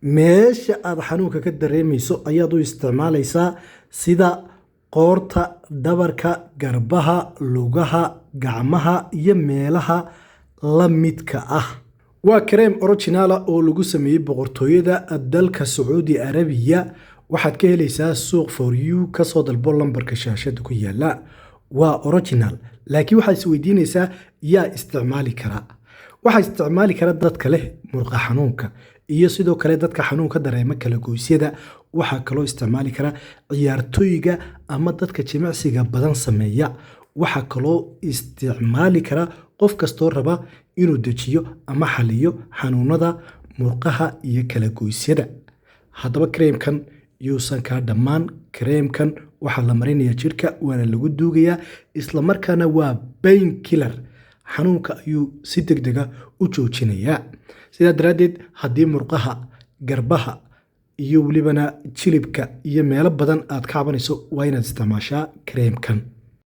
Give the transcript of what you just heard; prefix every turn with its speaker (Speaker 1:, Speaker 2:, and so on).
Speaker 1: Meesha aad xanuunka ka dareemayso ayaad u isticmaalaysaa sida qoorta, dhabarka, garbaha, lugaha, gacmaha iyo meelaha la midka ah. Waa kareem original ah oo lagu sameeyey boqortooyada dalka Sacuudi Arabiya. Waxaad ka helaysaa Suuq For You, kasoo dalbo lambarka shaashada ku yaala. Waa original, laakiin waxaad isweydiinaysaa, yaa isticmaali kara? Waxaa isticmaali kara dadka leh murqa xanuunka iyo sidoo kale dadka xanuunka dareema kala goysyada. Waxaa kaloo isticmaali kara ciyaartooyga ama dadka jimicsiga badan sameeya. Waxaa kaloo isticmaali kara qof kastoo raba inuu dejiyo ama xaliyo xanuunada murqaha iyo kala goysyada. Haddaba kareemkan yuusan kaa dhammaan. Kareemkan waxaa la marinayaa jidhka, waana lagu duugayaa, islamarkaana waa pain killer, xanuunka ayuu si degdega u joojinayaa. Sidaa daraaddeed, haddii murqaha garbaha iyo welibana jilibka iyo meelo badan aad ka cabanayso, waa inaad isticmaashaa kareemkan.